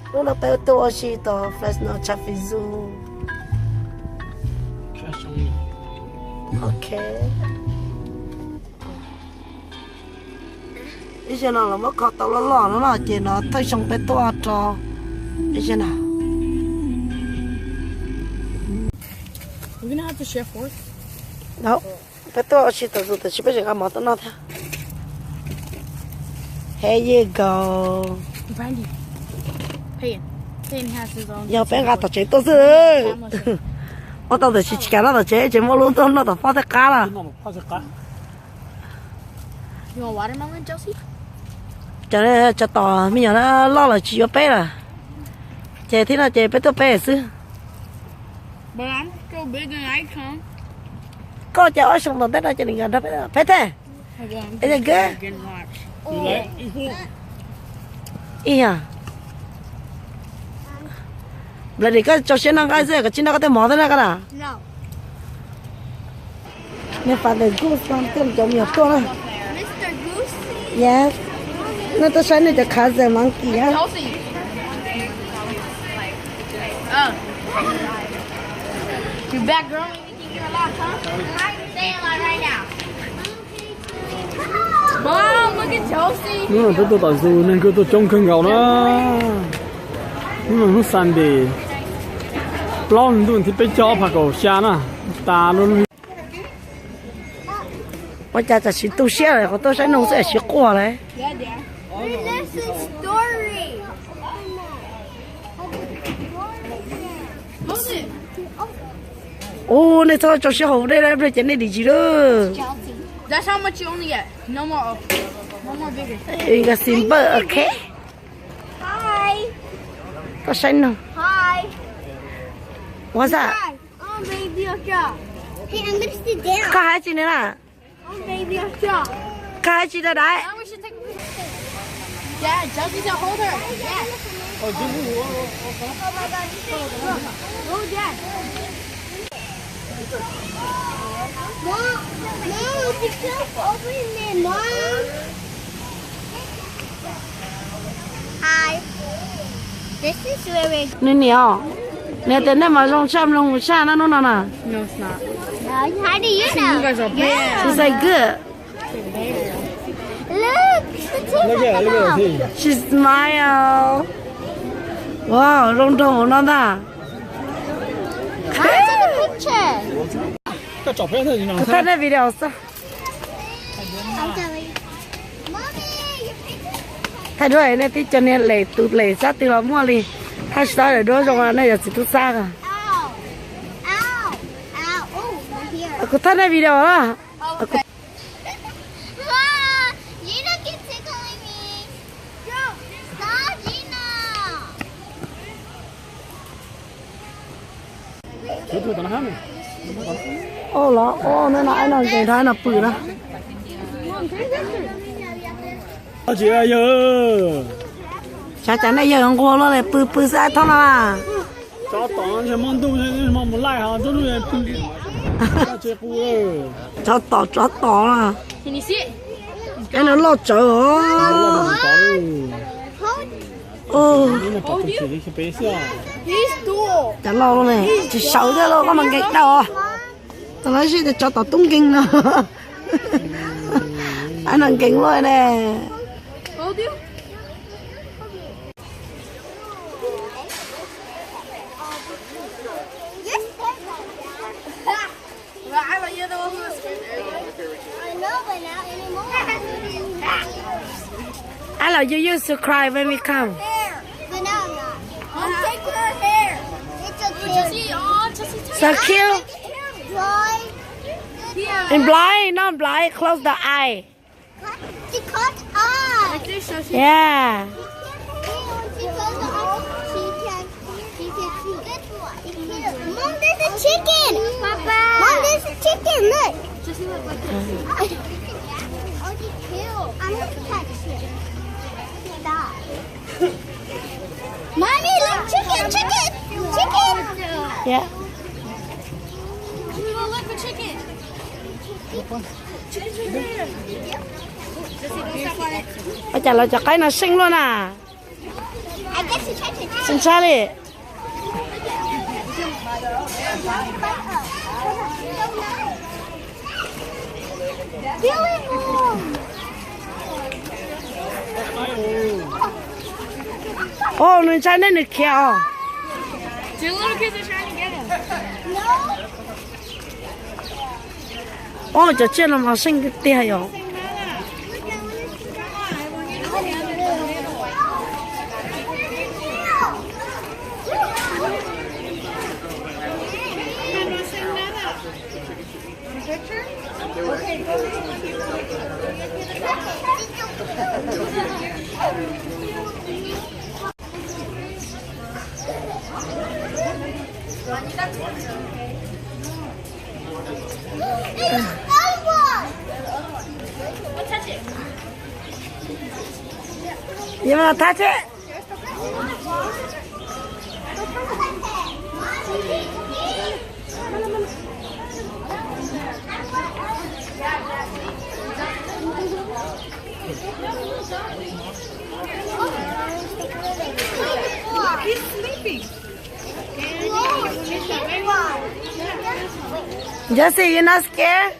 Hnub no peb tuaj ua si tom Fresno Traffic Zoo. Ok. Ib zaug no los muab kho tau loj loj no no ces no thawj xyoo peb tuaj rau. Ib zaug no. Peb tuaj ua si tom zoo tam sis peb tseem nqa mov tuaj noj thiab. Here you go. Yog peb nqa tom tsev tuaj xwb. Ua tau tam sis tsis kam noj tom tsev, tseem muab lub tuaj noj tom phab thiaj qab lawm. Cov, cov tom me nyuam no loj lawm tsis yuav peb lawm. Ces thiab no ces peb tuaj peb xwb. Koj ces ob xyoo tom ntej no ces nws nqa nrog peb, peb thiab. Es good. Ib yam. Nplam dim koj tso siab noj nqaij xwb, koj tsis noj koj tej mov thiab na koj na. Nws Father Goose no thiaj cov me nyuam tuaj na. Yes. Nej tuaj saib nej cov cousin monkey na. Hnub no peb tuaj tom zoo neeg kuj tuaj coob kawg nkaus na. Hnub no hnub Sunday, plaub hlis ntuj thib peb caug ob phav kaum xya na. Tas lub. Ua cas tam sim tu siab lawm qhov tuaj saib noog xwb siv quaj lawm. Ub, nej txhob tso siab hauv dej lawm, ces nej dim tsis lawm. Nqa simple, ok. Koj saib noog. What's up? Koj hais tsis ne na? Koj hais tsis rau dais? Nws niam, nws tias nej mas zoo tshaj mloog tshaj na hnub no na. She's like good. She smile. Wow, zoo nraug no ntag. Kuv thaij nej video xwb. Thaij duab nej tib co niag lem tus lem sab twg los muaj li. Thaij tsis tau lawm duab zoo nej yog txiv tub sab. Kuv thaij nej video na. Oj los oj, no no, no nkees dhau no pw na. Tsis yog, xyov cas nej yawg nquag luaj li, pw pw xwb ab thob no na. Tsov tom, tsov tom, tsov tom na. Ab no loj tsawv os. Cas loj ne, tsis sawv thiab lauj, koj mas nkees dhau. Tau lawv sib tias tsov tom tub nkeeg no. Ab no nkees luaj ne. I love you, you subscribe when we come. But now I'm not. I'll take her hair. It's okay. So cute. Dry. And blind, not blind, close the eye. She caught us. Yeah. She closed the eye. She can, she can see. Mom, there's a chicken. Papa. Mom, there's a chicken. Look. Just look like this. Oh, she killed. I'm gonna catch it. Stop. Mommy, look, chicken, chicken, chicken. Yeah. Look, look, the chicken. Ua cas lawv cov qaib no seej luaj na. Tsis ntshai li. Oj, nws ntshai nej nws khiav os. Oj, cov tsiaj no mas seej tiag yom. You wanna touch it? He's sleeping. Jesse, you not scared?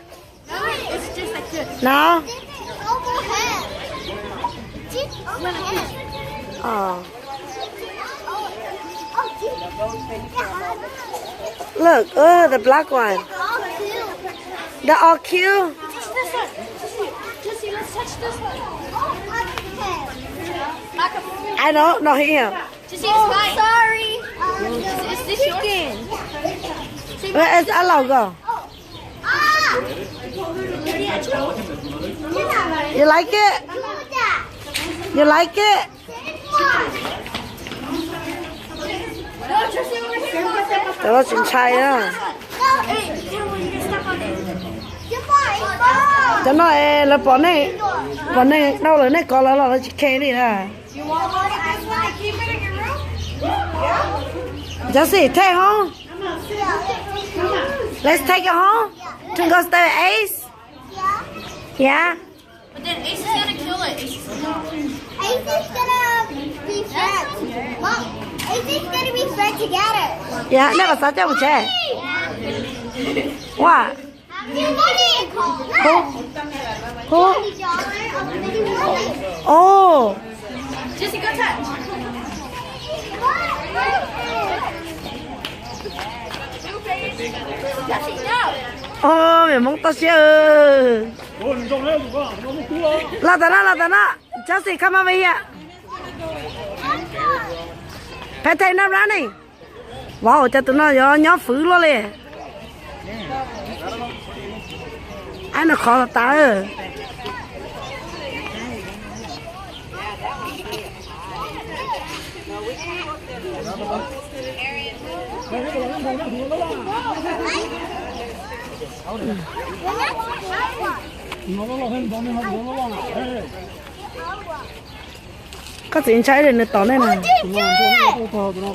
No? Oh. Look, oh, the black one. They're all cute. I don't know him. Sorry. Where is Alogo? You like it? You like it? Cov no tsis ntshai na. Cov no es lawv pom nej, pom nej dhau lawm nej kov lawv los lawv tsis khe li na. Jesse, take home. Let's take it home. To go stay with Ace. Yeah. But then Ace is gonna kill it. Ace is gonna, Ace is gonna be friends. Mom, Ace is gonna be friends together. Yeah, nej puas xav coj mus tsev? What? Who? Who? Oh. Jesse, go touch. Jesse, no. Oh, me Hmoob toj siab. Los tas no, los tas no. Jesse, come over here. Peb thej no running. Wow, cas tus no yuav nyob fwv luaj li. Ab, nws qhov los tas. Koj txiv ntshai li nws tom nej na.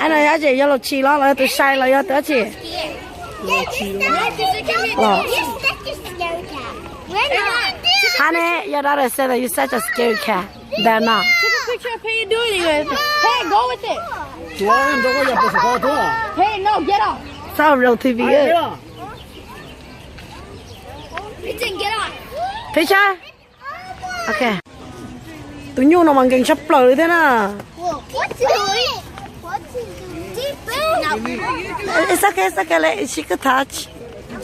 Ab, no yog dab tsi, yog los tshis los los yog tus sai los yog tus dab tsi? Los. Hab ne, your daughter said that you such a scary cat. They're not. Take a picture of Peyton doing it. Hey, go with it. Hey, no, get off. Sao rau T V. Picture. Ok. Tus nyuj no mas nkees tshaj plaws li thiab na. It's okay, it's okay, let she could touch.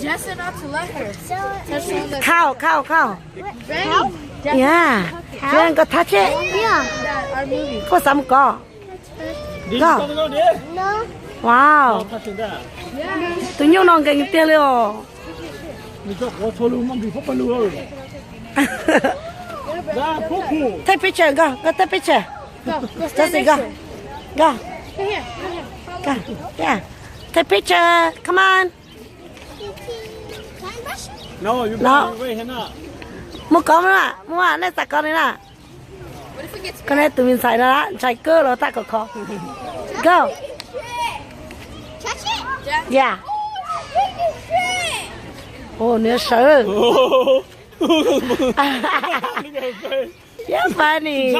Just enough to let her. Cow, cow, cow. Yeah. You wanna go touch it? Koj xav mus kov? Koj. Wow. Tus nyuj no nkees tiag li os. Take picture, go, go take picture. Jesse, go. Go. Go. Yeah. Take picture. Come on. No. Mus kov na, mus, nej xav kov li na. Koj ne tus me ntxhais no ntshai kawg los tag kom kho. Go. Yeah. Ua nws sawv. Yeah, funny.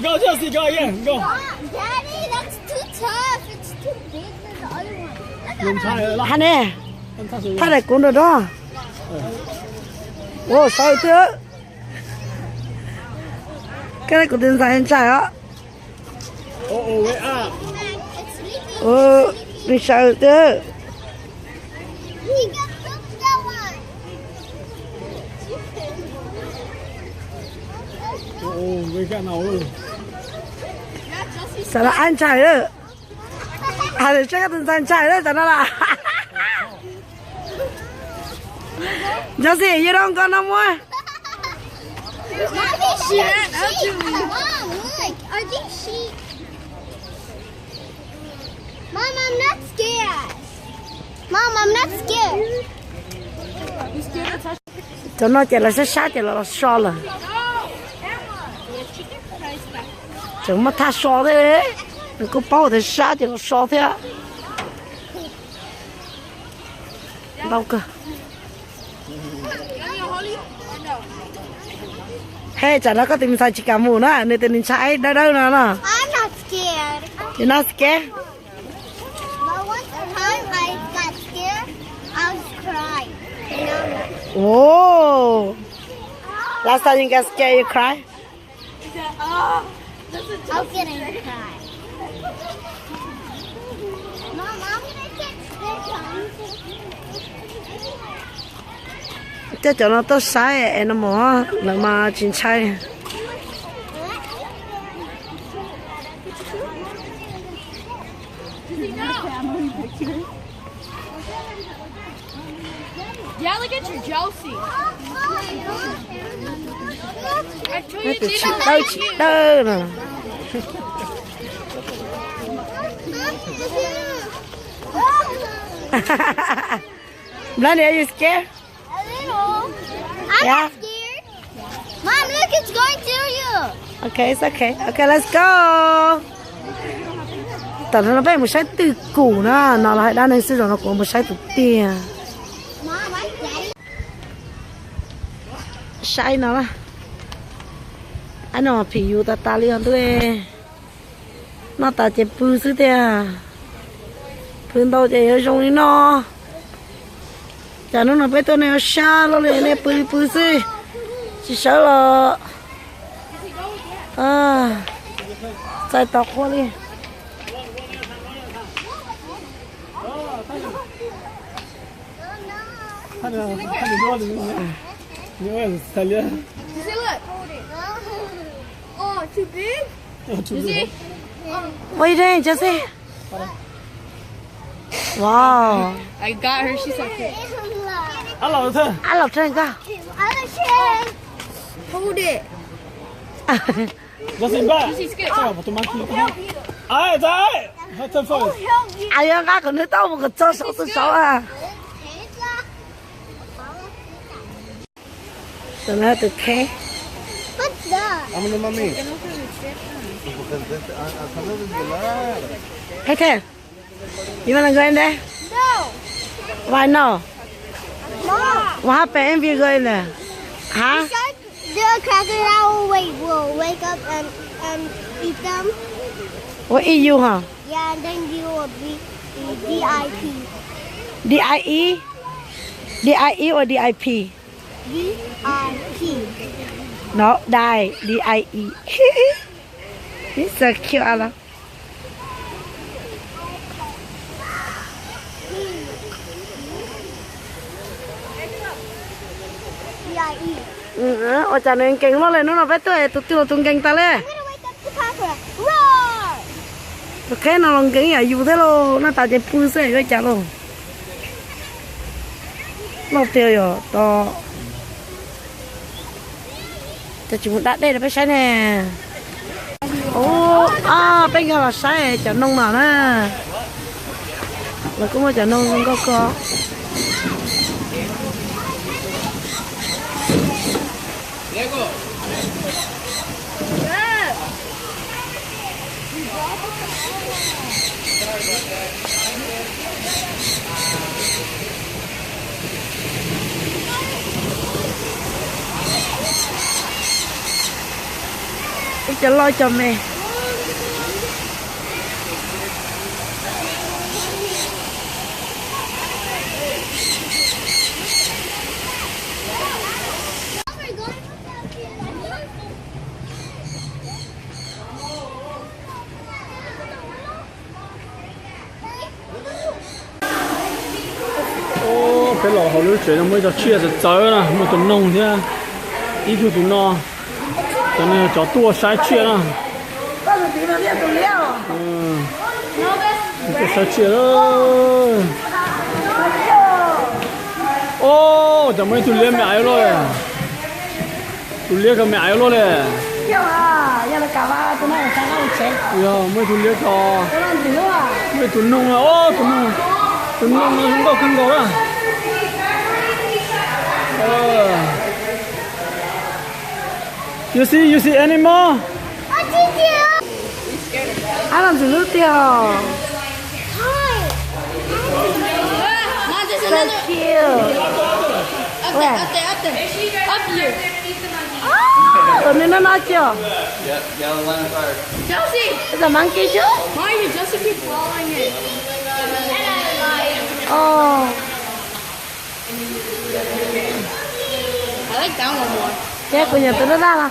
Go, Josie, go again, go. Daddy, that's too tough. It's too big for the other one. Look at that. Hab ne, thaj daim kuv nrog nrog. Ua sawv twg. Koj kuv tus ntxhais ntshai os. Nws sawv twg. Xav los ab ntshai lawm. Has lwm seb koj tus ntxhais ntshai lawm tam no las. Josie, you don't go no more. Mommy, sheep. Mom, look. Are these sheep? Mom, I'm not scared. Mom, I'm not scared. Cov no ces lawv sab sab ces lawv los so lawm. Tseem muaj thaj so thiab, nws kuj paub tias sab ces los so thiab. Ntau kawg. He, tsam no koj tus me ntxhais tsis kam mus na, nws tias nws ntshai dawb dawb no no. I'm not scared. You're not scared? But one time I got scared, I was crying. And now I'm not. Oh. Last time you got scared, you cry? I'm getting cry. Mom, I'm gonna get spit on. Coj cov no tuaj saib es no mus, lawv mas tsis ntshai. Yeah, look at you, Josie. Tus tsis dawb tsis dawb no. Blondie, are you scared? A little. I'm not scared. Mom, look, it's going through you. Okay, it's okay. Okay, let's go. Tam no peb mus saib twj kum na, no los hais dab neeg xwb, zaum no kuv mus saib tus tiag. Mom, I'm scared. Saib no na. Ab, no phim yus tas tas li os ntuj. Noj tas ces pw xwb tiag. Pw ntau ces yuav zoo li no. Cas hnub no peb tuaj nej ua sab luaj li, nej pw pw xwb, tsis sawv los txais tos qhua li. What are you doing, Josie? Wow. I got her. She's so cute. Ab los thawj koj. Hold it. Josie, scared. Ay, ay, ay, ay, ay, ay. Ay, yog nqa kom nws tau mus kom txog saum tus saud a. Tus no tus kheb. Hey, Ted, you wanna go in there? No. Why no? Mom. What happened if you go in there? Huh? The crocodile will wake, will wake up and, and eat them. Will eat you, huh? Yeah, and then you will be D I P. D I E? D I E or D I P? D I P. No, die, D I E. It's so cute, I love. Ua cas nws nkees luaj li, hnub no peb tuaj tus twg los tus nkees tas li. Tus kheb no los nkees yam yus thiab lauj, noj tas ces pw xwb yuav cas lauj. Loj tiag yom, tos. Cov tsis mus da dej rau peb saib ne. Ub, peb nkag los saib cov noog no na. Lawv kuj muaj cov noog zoo nkauj kawg. Ib co loj ib co me. Peb los hauv lub tsev no muaj ib co tsiaj txawv txawv na, muaj tus noog thiab ib tug tus no. Cov no yog cov tuaj saib tsiaj na. Tuaj saib tsiaj. Os, cas muaj ib tug liab me aiv luaj li. Tus liab ko me aiv luaj li. Yog, muaj ib tug liab ko. Muaj ib tug noog, os, tus noog, tus noog no zoo nkauj kawg nkaus na. You see, you see animal? Ab, los ntxim hlub tiag. So cute. Ua, tus nws no no cia. It's a monkey too? Oh. Ces kuv nyiam tus daj daj no.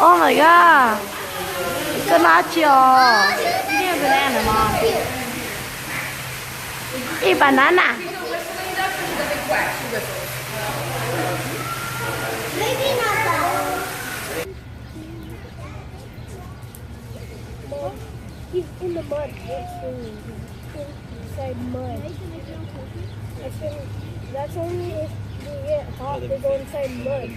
Oh my god. Koj noj dab tsi os? Ib banana. Mom, he's in the mud. He's in, inside mud. I think that's only if they get hot, they go inside mud.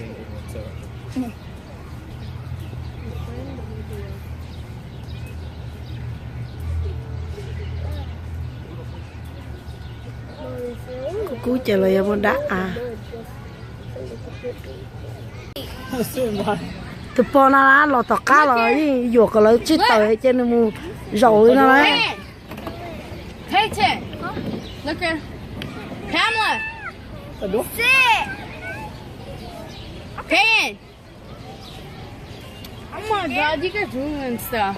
Kub ces los yog muaj dab av. Tus pog no los tom qab los yeej yuam kom lawv tsib taws ces nws mus zaum li no na. Payton, look at Pamela. Sit. Payton. Oh my God, you guys ruined stuff.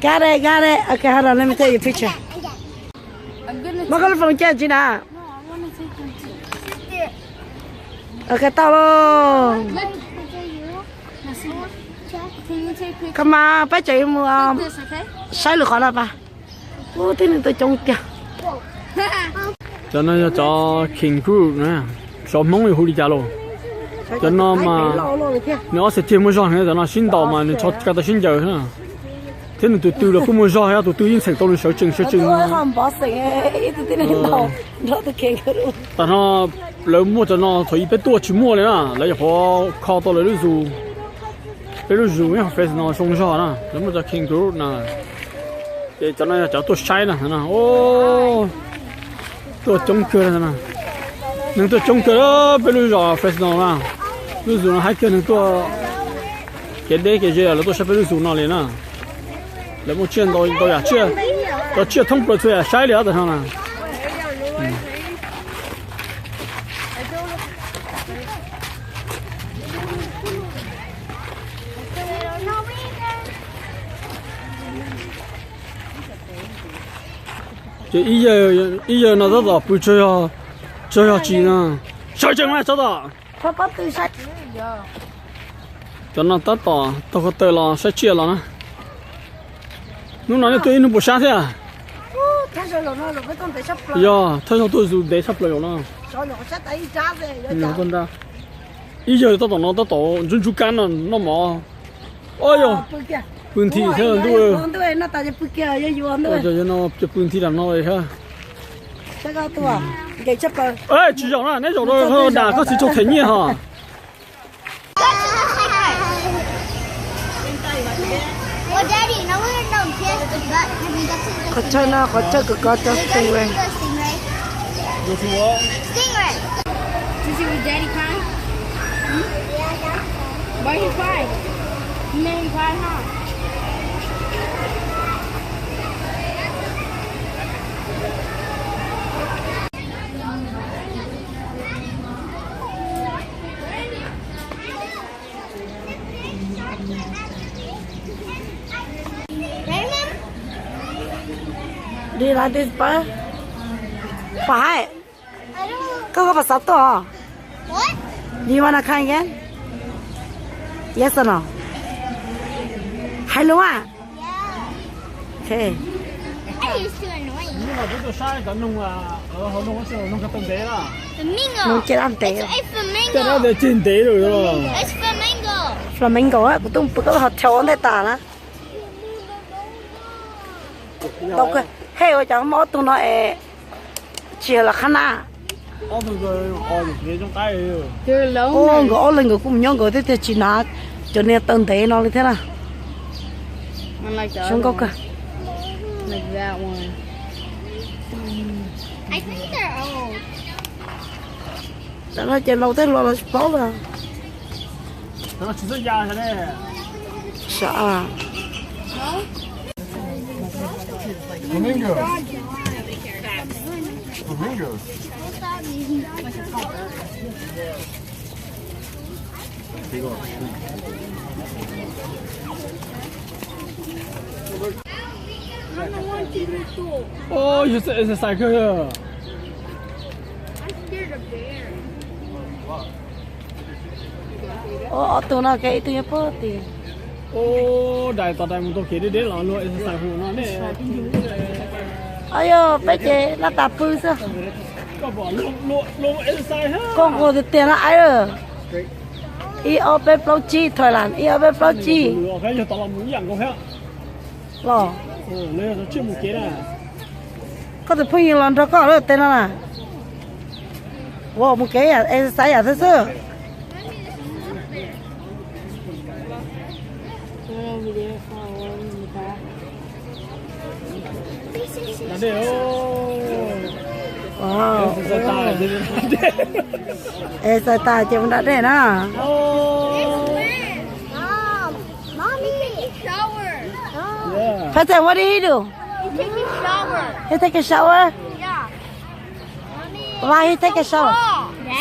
Got it, got it. Okay, hold on, let me take a picture. Muab koj lub phone coj tsis na. Okay, tau lauj. Koj mas peb tseem mus saib lwm qhov no pas. Ub, tib neeg tuaj coob tiag. Cov no yog cov kangaroo na, xyov Hmoob yuav hu li cas lauj. Cov no mas nws ob txhais ceg muaj zog heev, cov no sib ntaus mas nws tso tau sib ncaws na. Thiab nws tus tw los kuj muaj zog thiab, tus tw yeej txheem tau nws sawv tsees sawv tsees. Tam no lawv muaj cov no thaum ub peb tuaj tsis muaj li na, lawv nyuam qhuav kho tau lawv lub zoo. Peb lub zoo ib qhov Fresno zoo zog na, lawv muaj cov kangaroo na. Ces cov no yog cov tuaj saib na, tuaj coob kawg na. Neeg tuaj coob kawg peb lub zos Fresno na. Lub zoo no haib kawg, neeg tuaj kev deb kev ze lawv tuaj saib peb lub zoo no li na. Lawv muaj tsiaj ntau ntau yam tsiaj, cov tsiaj thoob plaws txhua yam saib li tam sim no na. Ces ib yawg no tab tom pw tsawg yog tsis no. Sawv tsees mas tsov tom. Cov no tab tom taug ko taw los saib tsiaj los na. Hnub no nej tuaj ib hnub puas sab thiab? Yog thawj zaug tuaj zus ntev tshaj plaws no. Ib yawg tab tom no tab tom ntsub ntsub kab no noj mov. Yog pw nthi thiab ntuj. Yog no pw nthi lam no thiab. Tsis zaum na, neb zaum rau dag koj txiv tsaug them nyiaj ho. Qhov chaw no qhov chaw kawg kov cov stingray. Did you see Daddy crying? Hmm? Why he crying? You made him cry, huh? Pab, koj koj pas xav tuaj os? Do you wanna come again? Yes or no? Hais lus a. Okay. Nws ces dab ntev. Flamingo, kuv twb pw koj ho chaw ua ntej tas na. Tau kawg, hej ua cas muaj ob tug no es tsis yog lawv qhab na. Nkawd ob leeg nkawd kuj mus nyob nkawd thiab tiag, tsis hnav cov niag taw ntev no li thiab na. Zoo nkauj kawg. Tam no ces laus tej los los tsis paub lawm. Sav. Yog exercise kawg. Ob tug no ces ib tug nyob puag tim. Dais tos dais mus tau kev deb deb los luag exercise hu no ne. Yog peb ces laj tas pw xwb. Koj nquag tiag tiag no aib. Ib ob peb plaub tsib Thailand, ib ob peb plaub tsib. Los, koj tus phooj ywg los nrog koj lawm tej no na. Ua mus kev yam exercise yam xwb xwb. Exercise tas ces mus da dej na. Preston, what did he do? He take a shower? Why he take a shower?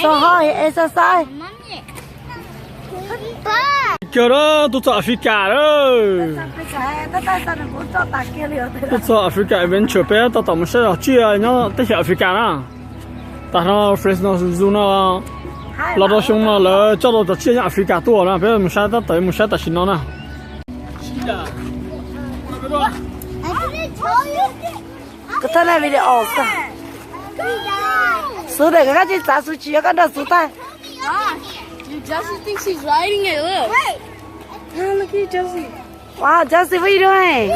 So hot, he exercise. Kiag na, tuaj txog Africa lawm. Tuaj txog Africa Adventure, peb tab tom mus saib zog tsiaj nyob teb chaws Africa na. Tam no Fresno Zoo no, los rau xyoo no lawv coj tau cov tsiaj nyob Africa tuaj na, peb mus saib tab tom mus saib tam sim no na. Kuv thaj na video xwb. Xub de koj tsis txav xub tsis yog koj nrog xub tag. Josie thinks she's riding it. Look. Look at Josie. Wow, Josie, what you doing?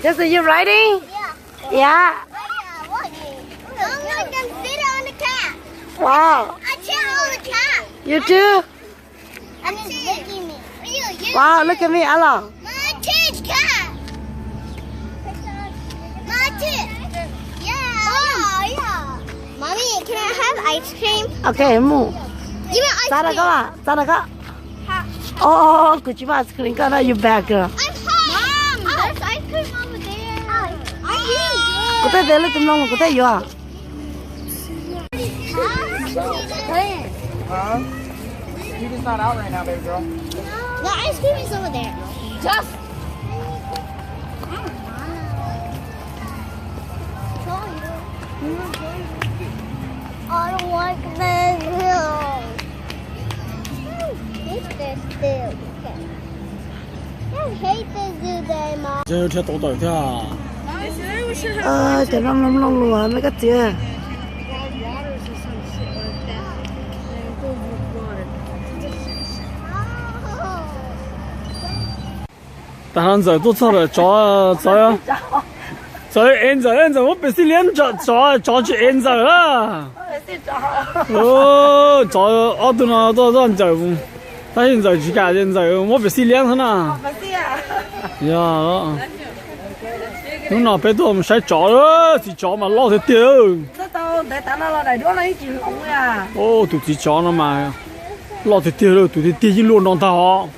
Josie, you riding? Yeah. Wow. You too? Wow, look at me, Alo. Mommy, can I have ice cream? Okay, mus. Txav rau koj, txav rau koj. Oh, kuv tsis muaj ice cream koj na, you bad girl. Kuv thiaj tias leej twg mloog kuv thiaj yuav. Huh? Sweetie's not out right now, baby girl. The ice cream is over there. Just. I don't like this. This is stupid. I hate this zoo day, Mom. Thiab tau tawm thiab. Cov no mloog mloog lus me koj txiv. Tag no Ntxawm tuaj txog lawm, tsov, tsov, tsov ev Ntxawm, Ntxawm muab pes xij liab, tsov, tsov tsis ev Ntxawm na. Tsov ob tug no tuaj txog Ntxawm, tab sis Ntxawm tsis kam, Ntxawm muab pes xij liab xwb na. Yog, hnub no peb tuaj mus saib tsov, txiv tsov mas loj tiag tiag. Tus txiv tsov no mas loj tiag tiag, tus tiag tiag yeej luaj no ntag hos.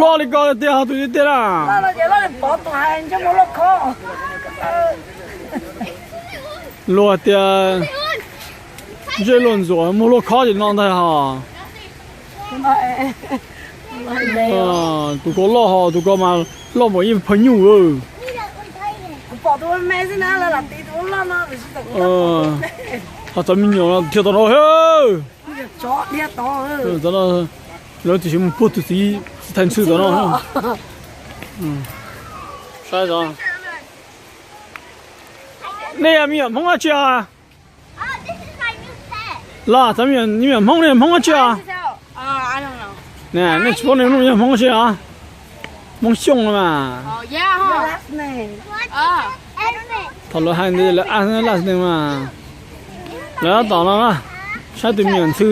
Loj li ko tiag, tus tiag tiag na. Luag tiag, zej luag ntxuam muag luaj khob ces no ntag hos. Tus ko loj ho tus ko mas loj npaum ib phaw nyuj. Ho cov me nyuam no thiaj tau no. Lawv tiam sis mus puag tus txiv, txiv thais ntxhw tom no. Nej yog me nyuam Hmoob dab tsi os? Los cov me nyuam Hmoob, nej Hmoob dab tsi os? Nej tsis paub nej yog Hmoob dab tsi os? Hmoob Xyooj no mas. Thaum lawv hais ntawd lawv a laj neeg mas. Lawv tab tom no na, saib tus me nyuam ntxhw,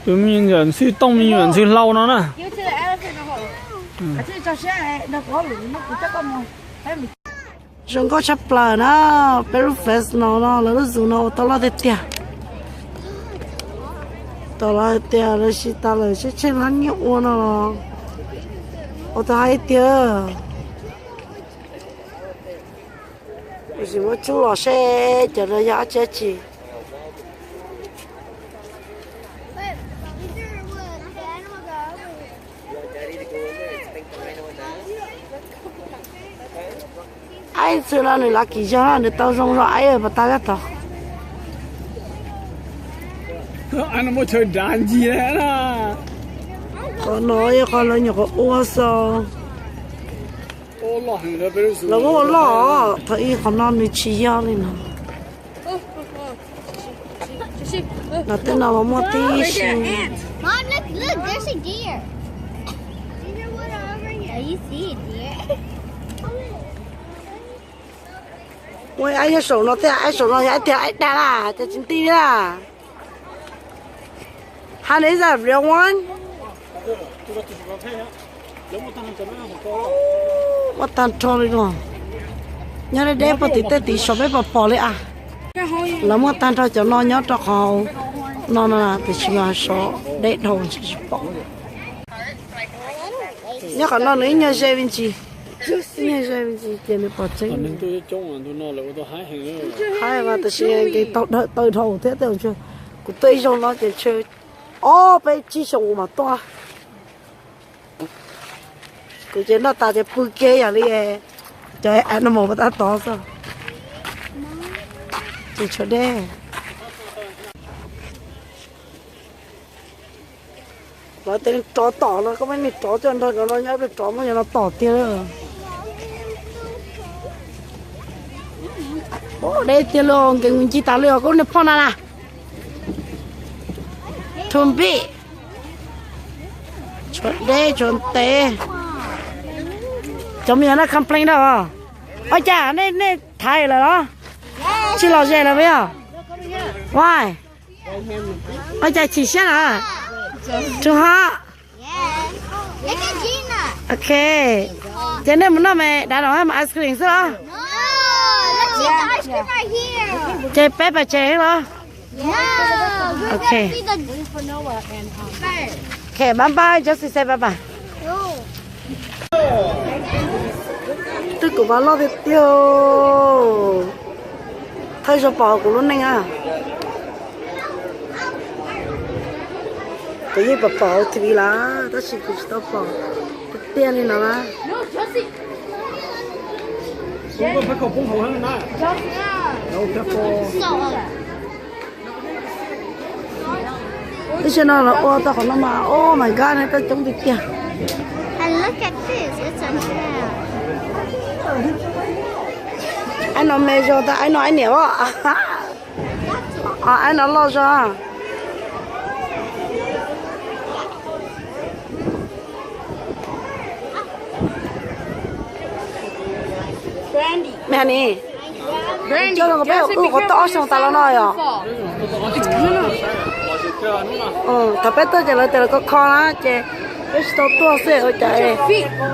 tus me nyuam ntxhw tooj me nyuam ntxhw hlau no na. Zoo nkauj tshaj plaws na, peb lub festival no lawv lub zos no ua tau loj tiag tiag. Tau loj tiag lawv siv tas lawm seb tsheej lab nyiaj ua no los ua tau hais tiag. Tab sis muab tsub los seb cov no yog dab tsi dab tsi. Aib ntxhw no nws lav kim yog nws tau zoo zog aib pas tas zaj tod. Qhov no yog qhov lawv nyuam qhuav ua xwb. Lawv kuj ua loj, thaum ub qhov no nws tsis yog li no. Los tej no los muaj tib si. Mom, look, look, there's a deer. Oh, you see a deer? Ua aib nyob saum no thiab, aib saum no yog aib tiag aib dag lawm ces tsis nti li lawm. Honey, is that a real one? Muaj tag nrho li no. Nyob deb deb puag tim tej tim saum peb pom pom li as. Lawv muaj tag nrho cov no nyob rau qhov no no tiam sis mas sov deb dhau tsis pom. Nyob qhov no nws ib nyuag ze me ntsis, ib nyuag ze me ntsis ces nws pom tseeb. Haib mas tiam sis nkees tau dhau thiab tej. Kuv tuaj ib zaug no ces ntshe ob peb tsib xyoo kuv mam tuaj. Kuv ces noj tas ces pw kiag yam li cov animal puag ta tod xwb. Ces tshuav deb. Lawv tej rov tom no koj muab niag rov coj nrog cov no nyob ib pliag rov muab cov no tom tiag. Deb tiag li, nkees mus ncig tas li os koj niag phoj na na. Thum npij. Tshuav deb tshuav ntev. Cov me nyuam no complain dab os. Ua cas nej thaiv lawm los? Tsis lom zem lawm puas yog? Why? Ua cas chim siab na? Too hot. Ok. Ces nej mus noj mas dav no mas ice cream xwb los? Ces peb pais tsev los? Ok. Ok, bye bye, Josie say bye bye. Twb kuv mas loj tiag tiag. Thawj zaug pom kuv lub neej a. Kuv yeej pom pom hauv T V lawm tab sis kuv tsis tau pom tiag tiag li no na. Tab sis no los ua tau qhov no mas, oh my god, nej koj coob tiag tiag. Aib no me zog ntag, aib no aib niam os. Aib no loj zog. Me ni, coj los peb ua qhov toj ob xyoos tas los no yom. Thaum peb tuaj ces lawv tias lawv kho kho na ces peb tsis tau tuaj xwb ua cas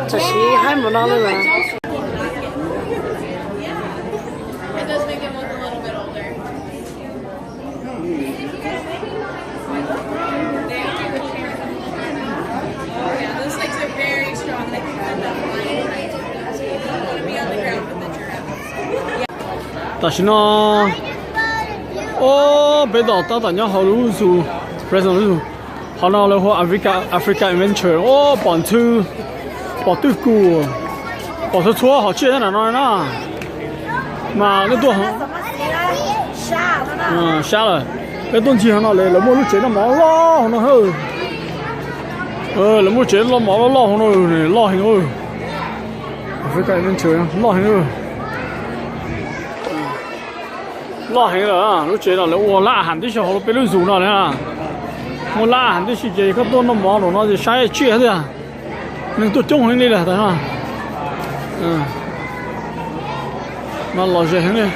tam sim haib npaum no li lawm. Tam sim no, o, peb tab tom nyob hauv lub zoo, Fresno lub zoo. Qhov no lawv hu Africa, Africa Adventure. O, pom ntxhw, pom twj kum, pom txhua txhua hom tsiaj nram no na. Mas nej tuaj sab lawm, peb tuaj ncig hauv no lawv muaj lub tsev noj mov loj hauv no. Lawv muaj tsev noj mov loj loj hauv no, loj heev. Africa Adventure loj heev. Loj heev lawm, lub tsev no lawv ua lab ham tib si hauv peb lub zos no na. Muaj lab ham tib si ces koj tuaj noj mov no ces saib tsiaj tiag. Neeg tuaj coob heev li lawm tas no. Mas lom zem heev li.